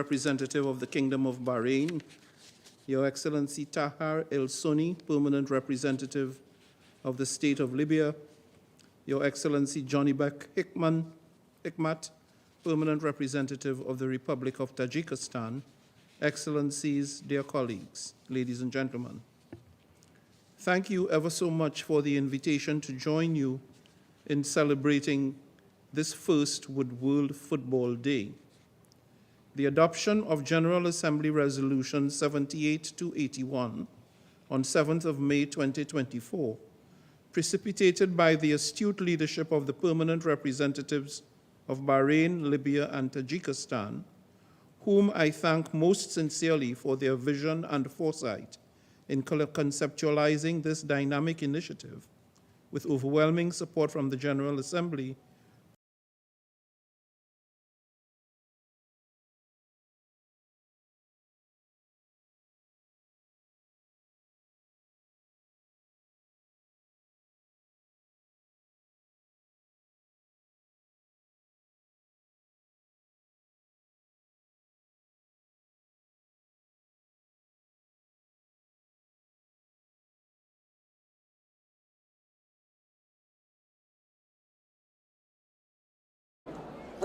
Representative of the Kingdom of Bahrain, Your Excellency Tahar El Sunni, Permanent Representative of the State of Libya, Your Excellency Jonibek Hikmat, Permanent Representative of the Republic of Tajikistan, Excellencies, dear colleagues, ladies and gentlemen. Thank you ever so much for the invitation to join you in celebrating this first World Football Day. The adoption of General Assembly Resolution 78-81 on 7th of May 2024, precipitated by the astute leadership of the permanent representatives of Bahrain, Libya, and Tajikistan, whom I thank most sincerely for their vision and foresight in conceptualizing this dynamic initiative, with overwhelming support from the General Assembly.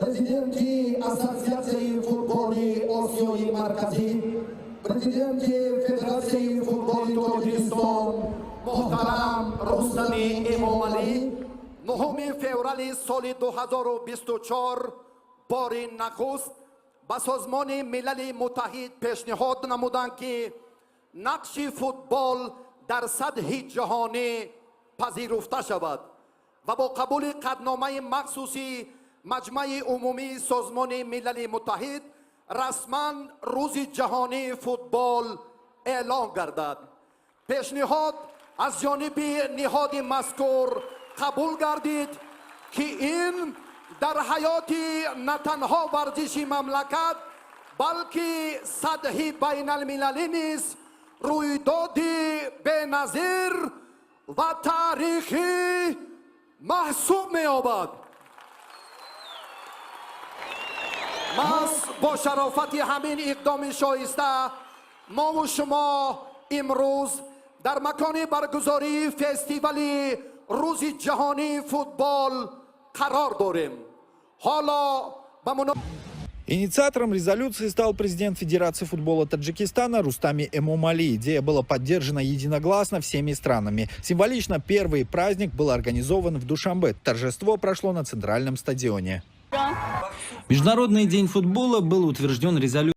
Президенти Ассотсиатсияи футболи Осиёи Марказӣ, президенти Федератсияи футболи Тоҷикистон муҳтарам Рустами Эмомалӣ 9 феврали соли 2024 бори нахуст ба Созмони Милали Муттаҳид пешниҳод намуданд, ки нақши футбол дар сатҳи ҷаҳонӣ пазируфта шавад ва бо қабули қатъномаи махсуси Маҷмаи Умумии Созмони Милали Муттаҳид расман Рӯзи ҷаҳонии футбол эълон гардад. Пешниҳод аз ҷониби ниҳоди мазкур қабул гардид, ки ин дар ҳаёти на танҳо варзиши мамлакат, балки сатҳи байналмилалӣ низ рӯйдоди беназир ва таърихӣ маҳсуб меёбад. Маҳз бо шарофати ҳамин иқдоми шоиста мову шумо имрӯз дар макони баргузории фестивали Рӯзи ҷаҳонии футбол қарор дорем. Ҳоло ба Инициатором резолюции стал президент Федерации футбола Таджикистана Рустами Эмомали. Идея была поддержана единогласно всеми странами. Символично первый праздник был организован в Душанбе. Торжество прошло на центральном стадионе. Международный день футбола был утвержден резолюцией